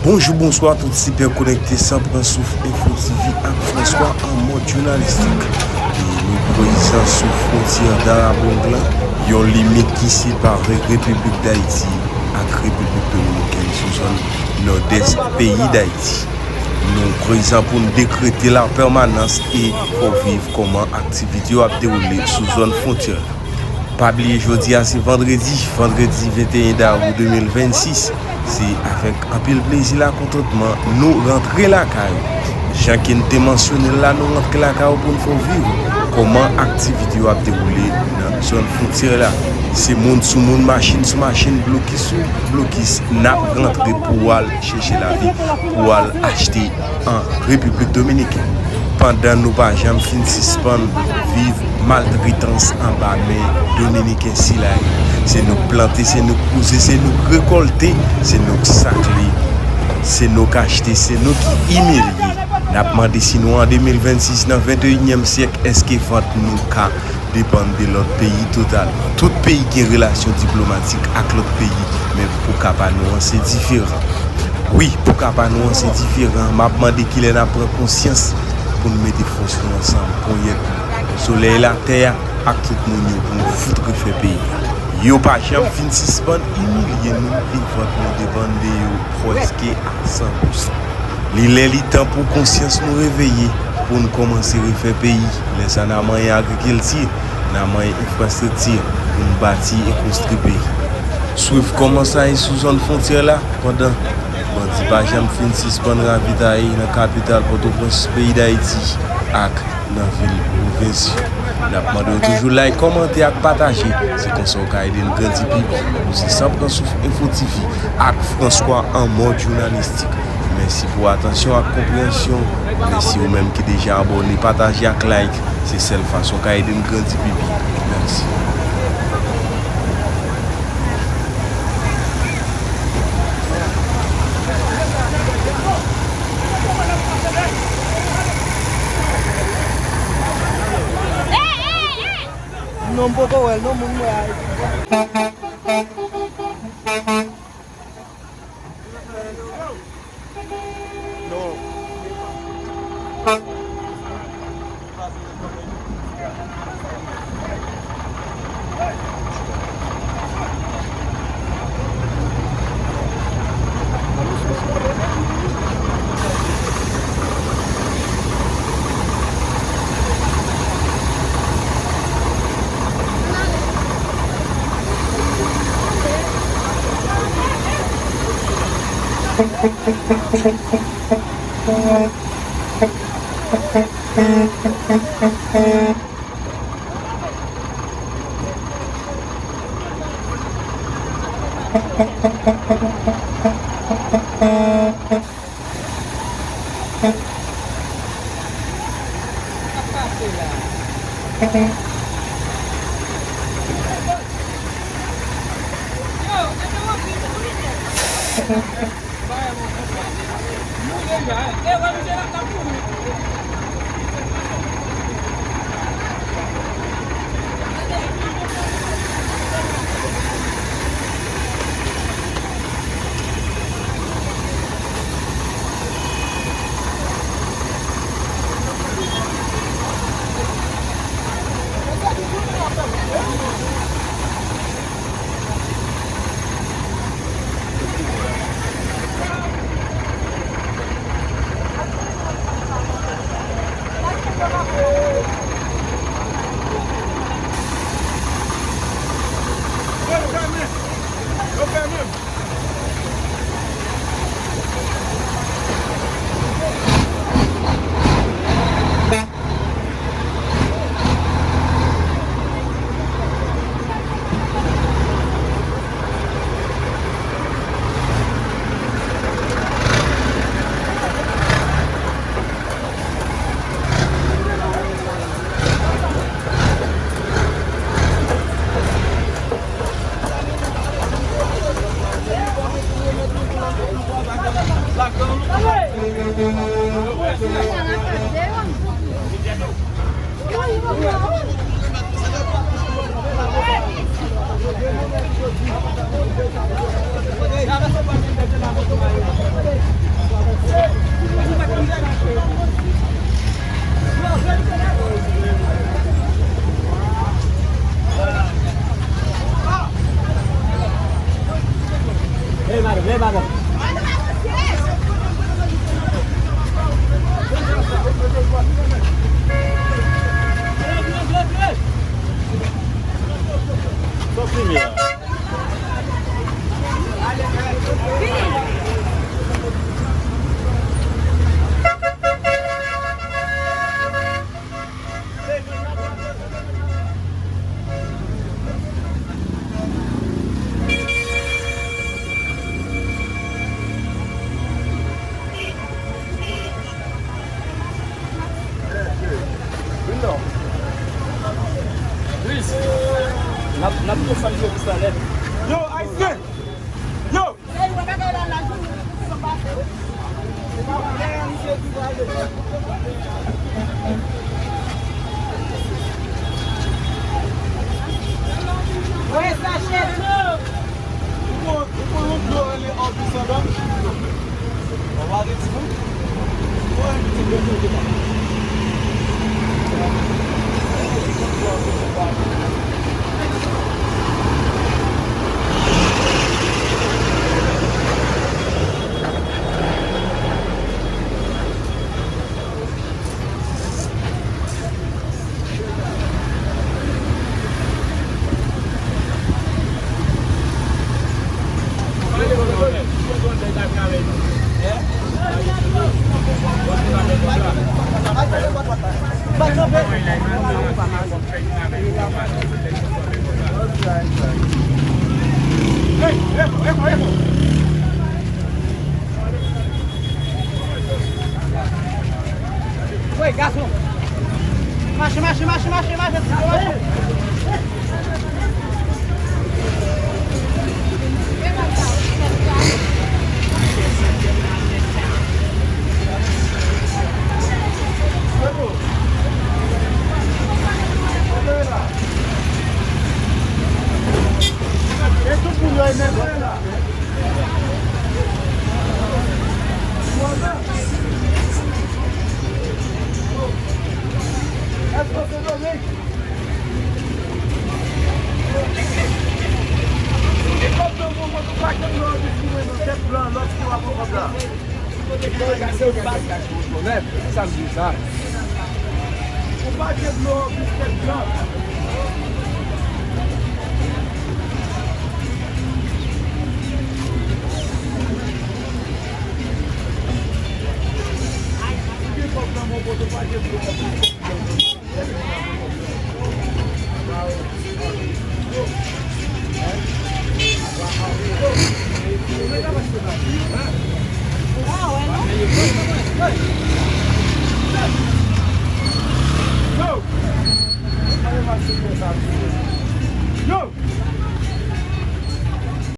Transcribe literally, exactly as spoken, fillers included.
Bonjou, bonswa tout sipè konekte San Pran Souf Enfo T V ak François an mòd jounalistik. E nou prezan sou fwontyè Darabong lan, yon limit ki separe Repiblik Dayiti ak Repiblik Dominikèn sou zòn nòdès peyi Dayiti. Nou prezan pou n dekrete lapèmanans e fò viv kòman aktivite yo ap dewoule sou zòn fwontyè la. Pa bliye jodi a se vandredi, vandredi venteyen dawou de mil vennsis. Se avèk anpil plezi la kontantman nou rantre lakay ou. Jan ke n te mansyone l la, nou rantre lakay ou pou n fè w viv kòman aktivite yo ap dewoule nan zòn fwontyè la. Se moun sou moun, machin sou machin, blokis sou blokis, n ap rantre pou w al chèche lavi, pou w al achte an Repiblik Dominikèn. Pandan nou pa janm fin sispann viv maltretans anba men Dominiken sila yo. Se nou k plante, se nou k wouze, se nou k rekòlte, se nou k sakle, se nou k achte, se nou ki imilye. N ap mande si nou an de mil vennsis nan venteyinyèm syèk, èske vant nou ka depann de lòt peyi totalman? Tout peyi gen relasyon diplomatik ak lòt peyi, men pou ka pa nou an se diferan. Wi, pou ka pa nou an se diferan. M ap mande kilè n ap pran konsyans pou n mete fòs nou ansanm, ponyèt nou, solèy latè a ak tout moun yo pou n fout refè peyi a. Yo pa janm fin sispann imilye nou e vant nou depann de yo prèske a san pousan. Li lè li tan pou konsyans nou reveye, pou n kòmanse refè peyi. Lè sa n a manyen agrikilti, n a manyen enfrastrikti pou n bati e konstwi peyi. Swiv kòman sa ye sou zòn fwontyè la, pandan bandi pa janm fin sispann ravitaye nan kapital Pòtoprens, peyi Dayiti, ak nan vil pwovens yo. N ap mande w toujou like, kòmante ak pataje. Se konsa w ka ede n grandi pi byen. Nou se San Pran Souf Enfo T V ak François an mòd jounalistik. Mèsi pou atansyon ak konpreyansyon. Mèsi ou menm ki deja abòne, pataje ak like. Se sèl fason w ka ede n grandi pi byen. Mèsi. Non, m poko wè l non, moun m wè a. Lè madanm. Sòti mye a. Chris, n ap, n ap tou fè Chris la nèt. Yo, Ayisyen! Yo! Ou kon, ou kon yon dlo rele Orbis andan. Ou pa gen timoun? Ou pa gen timoun? Wi, gason. Mache, mache, mache, mache, mache, mache. E tout moun yo e nèg la. Èske se Dominik? E kòb nan bon, mwen tou pa kenbe lò di si mwen nan tèt blan, lòt ki w ap pran kòb la. Sa m di sa. Ou pa kenbe lò di tèt blan. Ou gen kòb nan men w, pa kenbe lò di tèt blan.